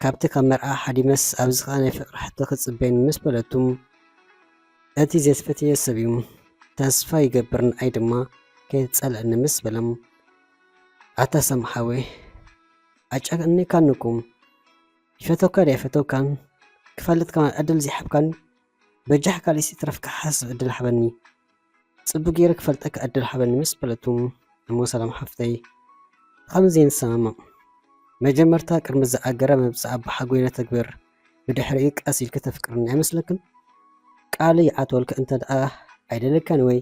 ካብቲ ካብ መርዓ ሓዲመስ ኣብዚ ከኣ ናይ ፍቕሪ ሕቶ ክጽበየኒ ምስ በለቱ፣ እቲ ዘይትፈትዮ ሰብ እዩ፣ ተስፋ ይገብር ንኣይ ድማ ከይትጸልእኒ ምስ በሎም፣ ኣታ ሳሚ ሓወይ ኣጨኒቕካኒ እኮ፣ ይፈተውካ ድዩ ኣይፈተውካን ክፈልጥ ከማን ዕድል ዘይሃብካኒ፣ በጃኻ ካልእሲ ይትረፍ ክሓስብ ዕድል ሃበኒ። ጽቡቕ ገይረ ክፈልጠካ ዕድል ሃበኒ ምስ በለቱ፣ እሞ ሰላም ሓፍተይ፣ ብኸምዚ ዘይንሰማማዕ፣ መጀመርታ ቅድሚ ዝኣገረ መብጽዓ ኣቦሓጎይ ነተግብር፣ ብድሕሪኡ ቀስ ኢልኪ ተፍቅርኒ ኣይመስለክን? ቃለይ ይኣትወልኪ እንተ ደኣ ኣይደለካን ወይ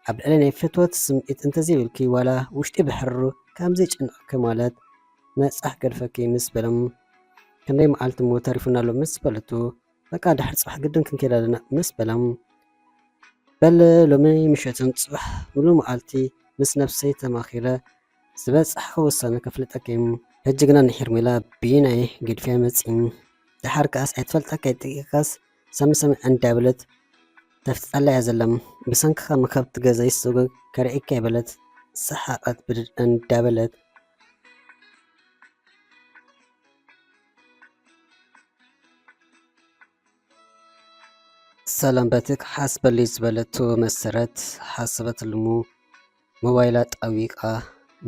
ኣብ ልዕሊ ናይ ፍትወት ስምዒት እንተዘይብልኪ ዋላ ውሽጢ ብሕሩ ከም ዘይጨንቐኪ ማለት ነጻ ክገድፈኪ ምስ በሎም፣ ክንደይ መዓልቲ እሞ ተሪፉና ኣሎ ምስ በለቱ፣ በቃ ድሕሪ ጽባሕ ግድን ክንከይድ ኣለና ምስ በሎም፣ በለ ሎሚ ምሸትን ጽባሕ ሙሉእ መዓልቲ ምስ ነብሰይ ተማኺረ ዝበጻሕኹ ውሳነ ከፍልጠኪ እየ። ሕጂ ግና ንሄርሜላ ብናይ ግድፍያ መጺ። ደሓር ከኣስ ኣይትፈልጠካ ኣይትጠይቀካስ ሳሚ ሳሚ እንዳበለት ተፍጥጠላ እያ ዘላ። ብሰንክኻ መካብቲ ገዛ ይሰጎግ ከርእየካ እየ በለት ሰሓቐት ብድድ እንዳበለት። ሰላም በቲ ክሓስበሉ ዝበለቶ መሰረት ሓሰበትሉ እሞ ሞባይላ ጠዊቓ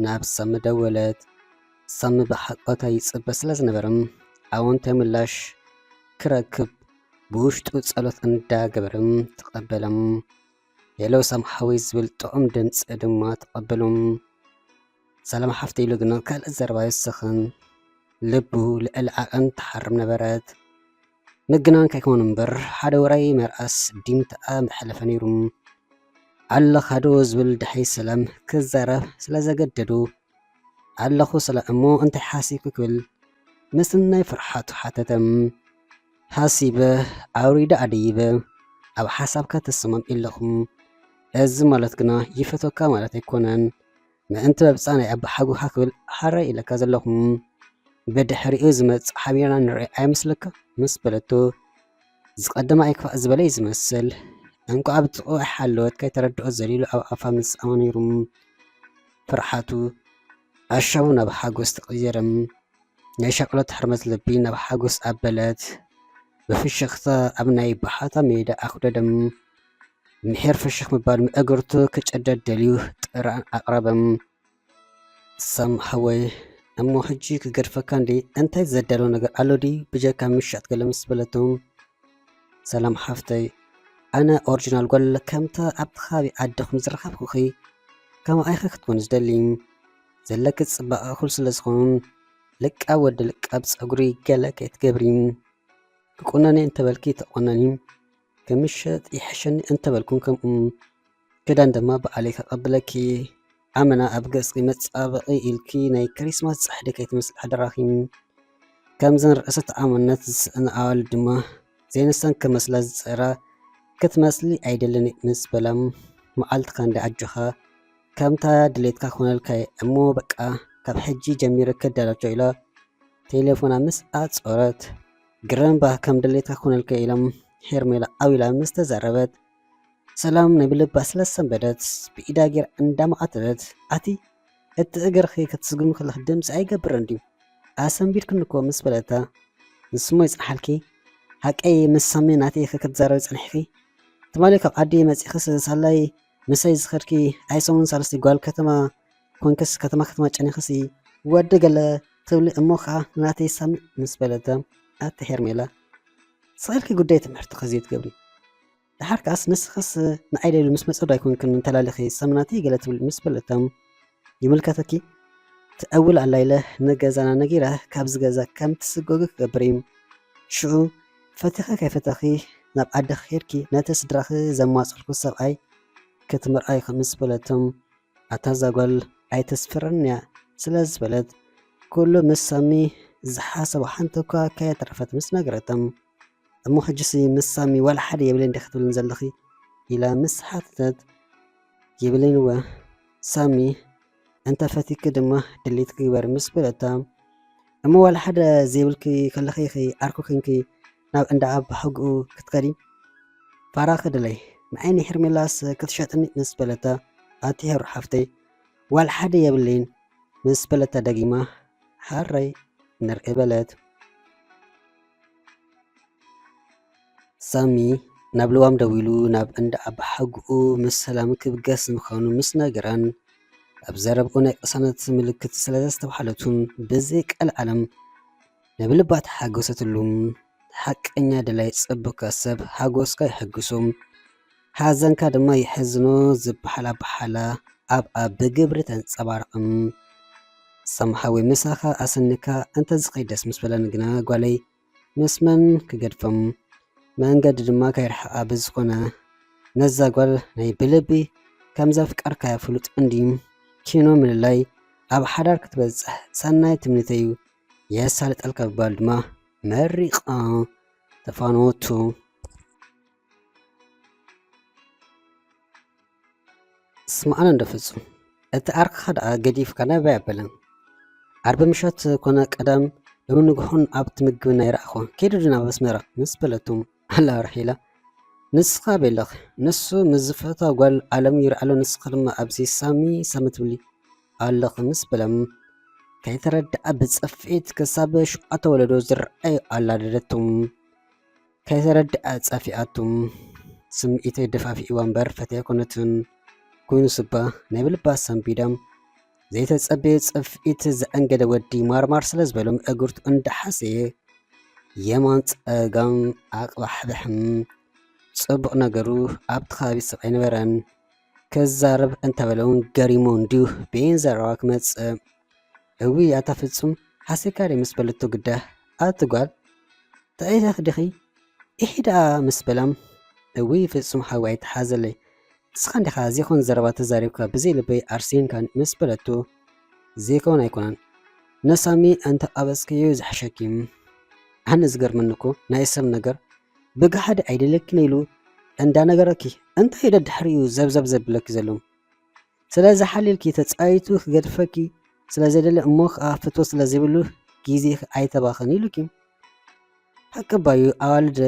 ናብ ሳሚ ደወለት። ሳሚ ብሓቆታ ይጽበ ስለ ዝነበረ ኣወንታዊ ምላሽ ክረክብ ብውሽጡ ጸሎት እንዳገበረ ተቐበለ። ሄሎ ሳሚ ሓወይ ዝብል ጥዑም ድምጺ ድማ ተቐበሎ። ሰላም ሓፍተይ ኢሉ ግና ካልእ ዘረባ ይወስኽን። ልቡ ልዕሊ ዓቐን ትሓርም ነበረት። ምግናን ከይኮኑ እምበር ሓደ ውራይ መርኣስ ዲምተኣ ምሓለፈ ነይሩ። ኣለኻ ዶ ዝብል ድሕሪ ሰላም ክዛረብ ስለ ዘገደዱ ኣለኹ ሰላም እሞ እንታይ ሓሲብኪ ክብል ምስ ናይ ፍርሓቱ ሓተተ። ሓሲበ ኣውሪደ ኣደይበ ኣብ ሓሳብካ ተሰማሚዐ ኣለኹ። እዚ ማለት ግና ይፈትወካ ማለት ኣይኮነን። ምእንቲ መብጻ ናይ ኣባሓጎኻ ክብል ሓራይ ኢለካ ዘለኹ። ብድሕሪኡ ዝመጽእ ሓቢርና ንርኢ ኣይመስለካ? ምስ በለቶ፣ ዝቐደማ ኣይክፋእ ዝበለ እዩ ዝመስል። እንቋዕ ኣብ ጥቕኡ ኣይሓለወት ከይተረድኦ ዘሊሉ ኣብ ኣፋ ምስ ኣማኒሩ ፍርሓቱ ኣሻቡ ናብ ሓጎስ ተቐየረ። ናይ ሻቕሎት ሕርመት ልቢ ናብ ሓጎስ ኣበለት። ብፍሽኽታ ኣብ ናይ ባሓታ ሜዳ ኣኹደደም። ምሒር ፍሽኽ ምባል ምእግርቱ ክጭደድ ደልዩ ጥራን ኣቕረበም። ሳም ሓወይ፣ እሞ ሕጂ ክገድፈካ እንዲ እንታይ ዘዳሎ ነገር ኣሎ ድዩ ብጀካ ምሻጥ ገለ ምስ በለቶም፣ ሰላም ሓፍተይ፣ ኣነ ኦሪጂናል ጓል ከምታ ኣብቲ ከባቢ ዓድኹም ዝረኸብኩኺ ከምኣይኸ ክትኮኒ ዝደሊ። ዘለኪ ጽባቐ እኹል ስለ ዝኾኑን ልቃብ ወዲ ልቃብ ጸጉሪ ገለ ከይትገብሪ። ክቁነኒ እንተበልኪ ተቆነኒ፣ ክምሸጥ ይሕሸኒ እንተበልኩን ከምኡ። ክዳን ድማ ባዕለይ ከቐብለኪ። ኣመና ኣብ ገጽኪ መጻበቒ ኢልኪ ናይ ክሪስማስ ጻሕሊ ከይትመስሊ ሓደራኺ። ከምዘን ርእሰ ተኣማንነት ዝስእና ኣዋልድ ድማ ዘይንሰን ክመስላ ዝጽዕራ ክትመስሊ ኣይደልን ምስ በላ፣ መዓልትኻ እንዳ ኣጆኻ ከምታ ድሌትካ ክኾነልካ እየ እሞ በቃ ካብ ሕጂ ጀሚረ ክዳላቸው ኢላ ቴሌፎና ምስ ኣጾረት፣ ግረምባ ከም ድሌትካ ክኾነልካ ኢሎም ሄርሜላ ዓው ኢላ ምስ ተዛረበት፣ ሰላም ናይ ብልባ ስለ ሰንበደት ብኢዳ ጌራ እንዳማቐተተት፣ ኣቲ እቲ እግርኺ ክትስጉሚ ከለኺ ድምፂ ኣይገብርን ድዩ? ኣሰንቢድክኒ እኮ ምስ በለታ፣ ንስሞ ይፅንሓልኪ፣ ሓቀይ ምስ ሳሚ ናተይ ኢኺ ክትዛረቢ ፀኒሕኪ? ትማሊ ካብ ዓዲ መፂኽስ ሳላይ ምሰይ ዝኸድኪ ኣይ ሰሙን ሳልስቲ ጓል ከተማ ኮንክስ ከተማ ከተማ ጨኒኽሲ ወዲ ገለ ትብሊ እሞ ኸዓ ናተይ ሳሚ ምስ በለታ፣ ኣቲ ሄርሜላ ስቕ ኢልኪ ጉዳይ ትምህርትኺ ዘይትገብሪ። ደሓር ከኣስ ንስኽስ ንኣይ ደልዩ ምስ መጸ ዶ ኣይኮንክን እንተላሊኺ ሳሚ ናተይ ገለ ትብሊ ምስ በለታ፣ ይምልከተኪ ትዕውል ኣላ ኢለ ንገዛና ነጊረ ካብዚ ገዛ ከም ትስጎጊ ክገብር እዩ። ሽዑ ፈቲኺ ከይፈተኺ ናብ ዓድኺ ኬድኪ ነቲ ስድራኺ ዘማጸልኩ ሰብኣይ ክትምርዓይ ምስ በለቶም፣ ኣታ እዛ ጓል ኣይተስፍረንያ ስለ ዝበለት፣ ኩሉ ምስ ሳሚ ዝሓሰቦ ሓንቲ እኳ ከየትረፈት ምስ ነገረቶም፣ እሞ ሕጂሲ ምስ ሳሚ ዋላ ሓደ የብለይን ዲኺ ትብልኒ ዘለኺ? ኢላ ምስ ሓተተት፣ የብለይን እወ ሳሚ እንተ ፈቲኪ ድማ ድሌትኪ ግበሪ ምስ በለታ፣ እሞ ዋላ ሓደ ዘይብልኪ ከለኺ ኢኺ ዓርኩ ኮንኪ ናብ እንዳ ኣባሓጎኡ ክትከዲ? ፋራ ክድለይ ንዓይ ንሄርሜላስ ክትሸጥኒ ምስ በለታ፣ ኣቲ ሄሩ ሓፍተይ ዋላ ሓደ የብለይን ምስ በለታ ደጊማ፣ ሓራይ ንርኢ በለት። ሳሚ ናብ ልዋም ደዊሉ ናብ እንዳ ኣባሓጉኡ ምስ ሰላም ክብገስ ምዃኑ ምስ ነገራን፣ ኣብ ዘረብኡ ናይ ቅሳነት ምልክት ስለ ዘስተብሃለቱን ብዘይ ቀልዓለም ነብልባ ተሓጎሰትሉ። ሓቀኛ ደላይ ጽቡቕካ ሰብ ሓጎስካ የሐግሶ፣ ሓዘንካ ድማ የሕዝኖ ዝበሃል ኣባሓላ ኣብኣ ብግብሪ ተንጸባርቕም። ሳሚ ሓወይ ምሳኻ ኣሰኒካ እንተዝኸይድ ደስ ምስ በለኒ ግና ጓለይ ምስ መን ክገድፎም? መንገዲ ድማ ከይርሕቓ ብዝኾነ ነዛ ጓል ናይ ብልቢ ከም ዘፍቀርካያ ፍሉጥ እንድዩ። ኪኖ ምልላይ ኣብ ሓዳር ክትበጽሕ ሰናይ ትምኒተዩ የሳልጠልካ ብምባል ድማ መሪቓ ተፋነወቱ። ስምዓና እንዶ ፍጹም፣ እቲ ዓርክኻ ደኣ ገዲፍካ ናበይ ኣበለ? ዓርቢ ምሸት ኮነ ቀዳም ሎሚ ንግሆን ኣብቲ ምግብና ይረኣኹ፣ ከይዱ ድዩ ናብ ኣስመራ? ምስ በለቱ፣ ኣላ ርሒላ። ንስኻ ኣበይ ኣለኺ? ንሱ ምስ ዝፈትዋ ጓል ዓለም ይርኣ ኣሎ፣ ንስኺ ድማ ኣብዚ ሳሚ ሳሚ ትብሊ ኣለኺ ምስ በለም፣ ከይተረድኣ ብጸፍዒት ክሳብ ሸውዓተ ወለዶ ዝረኣዩ ኣላደደቱ። ከይተረድኣ ጸፊኣቱ። ስምዒተይ ደፋፊእዋ እምበር ፈትያ ኣይኮነትን። ኮይኑ ስባ ናይ ብልባ ሰንቢዳም ዘይተጸበየ ጸፍዒት ዘዐንገደ ወዲ ማርማር ስለ ዝበሎም እግርቱ እንዳሓሰየ የማን ጸጋም ኣቕባሕብሕም። ጽቡቕ ነገሩ ኣብቲ ከባቢ ሰብ ኣይነበረን። ክዛረብ እንተበለ እውን ገሪሙ እንድዩ በይን ዘረባ ክመጽእ። እውይ ኣታ ፍጹም ሓሲካ ድየ ምስ በለቶ ግዳ ኣቲ ጓል ተዒለኺ ዲኺ? ኢሒ ደኣ ምስ በላም እውይ ፍጹም ሓወይ ኣይትሓዘለይ። ንስኻ እንዲኻ ዘይኮን ዘረባ ተዛሪብካ ብዘይ ልበይ ኣርሲንካኒ ምስ በለቶ ዘይከውን ኣይኮነን። ንሳሚ እንተ ኣበስክዮ ዝሕሸኪ። ኣነ ዝገርመኒ እኮ ናይ ሰብ ነገር ብጋሕዲ ኣይደለክን ኢሉ እንዳነገረኪ እንታይ ደድሕሪኡ ዘብዘብ ዘብለኪ ዘሎ? ስለ ዝሓልልኪ ተጻይቱ ክገድፈኪ ስለ ዘይደለ እሞ ከኣ ፍትወት ስለ ዘይብሉ ግዜኺ ኣይተባኽን ኢሉኪ። ሓቂ ባዩ ኣዋልድ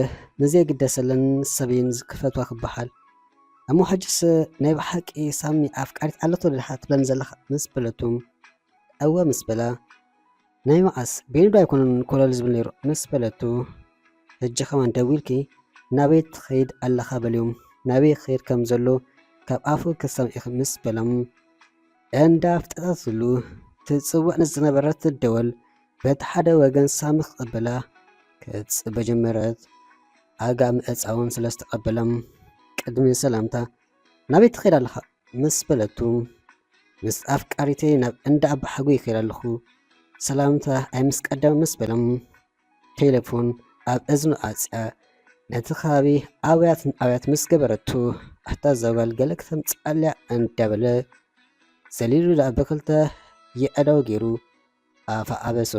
ንዘይግደሰለን ሰብ እየን ክፈትዋ ክበሃል። እሞ ሕጅስ ናይ ብሓቂ ሳሚ ኣፍቃሪት ኣለቶ ድኻ ትብለኒ ዘለኻ ምስ በለቱ። እወ ምስ በላ ናይ መዓስ በይኑ ዶ ኣይኮነን ኮለል ዝብል ነይሩ ምስ በለቱ። ሕጂ ከማን ደዊልኪ ናበይ ትኸይድ ኣለኻ በልዮም ናበይ ክኸይድ ከም ዘሎ ካብ ኣፉ ክትሰምዒ ምስ በሎም እንዳ ኣፍጠጠትሉ ትጽውዕ ንዝነበረት ደወል በቲ ሓደ ወገን ሳሚ ክቕበላ ክትጽበ ጀመረት። ኣጋ ምዕጻውን ስለ ዝተቐበሎም ቅድሚ ሰላምታ ናበይ ትኸይድ ኣለኻ ምስ በለቱ ምስ ኣፍቃሪተይ ናብ እንዳ ኣባሓጎይ ይኸይድ ኣለኹ ሰላምታ ኣይምስቀደም ምስ በሎም ቴሌፎን ኣብ እዝኑ ኣጽያ ነቲ ከባቢ ኣብያትን ኣብያት ምስ ገበረቱ ኣታ ዘጓል ገለ ክተምጽኣልያ እንዳበለ ዘሊሉ ደኣ ብክልተ የዕዳው ገይሩ ኣፋ ኣበሱ።